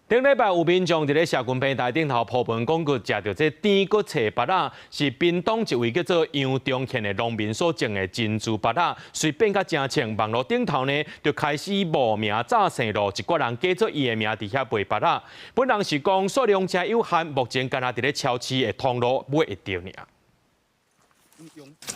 頂禮拜有民眾佇咧社群平台頂頭鋪文講過，食著這甜閣脆芭樂，是屏東一位叫做楊中憲的農民所種的珍珠芭樂，遂變甲誠衝，網路頂頭呢就開始無名詐生路，一掛人假做伊的名佇遐賣芭樂。本人是講數量誠有限，目前干焦佇咧超市的通路買會著爾。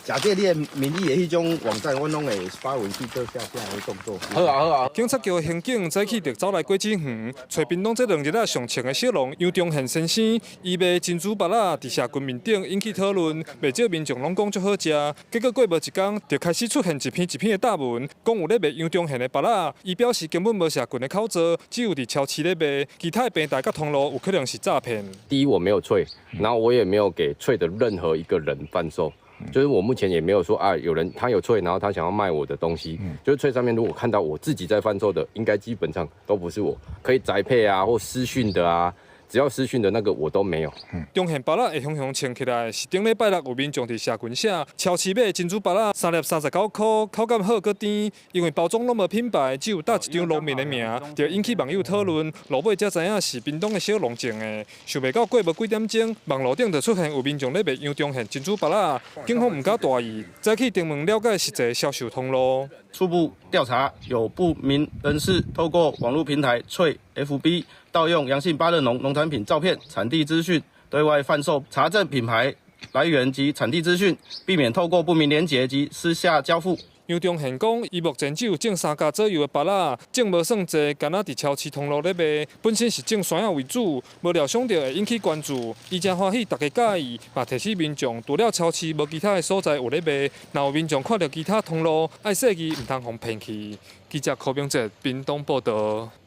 假借你的名義的彼種網站，阮攏會發文去做下架的動作。好啊好啊。警察局刑警早起就走來果子園，揣屏東這兩日仔上衝的小農楊中憲先生，伊賣珍珠芭樂佇社群面頂引起討論，袂少民眾攏講足好食。結果過無一工，就開始出現一篇一篇的貼文，講有咧賣楊中憲的芭樂。伊表示根本無社群的口座，只有佇超市咧賣，其他的平台佮通路有可能是詐騙。第一，我沒有脆，然後我也沒有給脆的任何一個人販售。就是我目前也沒有說啊，有人他有脆，然後他想要賣我的東西。就是脆上面如果看到我自己在販售的，應該基本上都不是我，可以宅配啊或私訊的啊，只要私訊的那個我都沒有。中憲芭樂會雄雄衝起來，是頂禮拜六有民眾佇社群寫，超市買珍珠芭樂三粒39塊，口感好閣甜，因為包裝攏無品牌，只有貼一張農民的名，就引起網友討論。落尾才知影是屏東的小農種的，想袂到過無幾點鐘，網路頂就出現有民眾咧賣楊中憲珍珠芭樂，警方毋敢大意，早起登門了解實際銷售通路。初步調查，有不明人士透過網絡平台脆 FB 盜用楊姓芭樂農農產品照片、產地資訊，對外販售，查證品牌來源及產地資訊，避免透過不明連結及私下交付。楊中憲講，伊目前只有種三甲左右的芭樂，種無算濟，干焦佇超市通路咧賣。本身是種山仔為主，無料想著會引起關注。伊誠歡喜，大家佮意，嘛提醒民眾，除了超市，無其他的所在有咧賣。若有民眾看著其他通路，愛細膩，毋通予騙去。記者柯明哲屏東報導。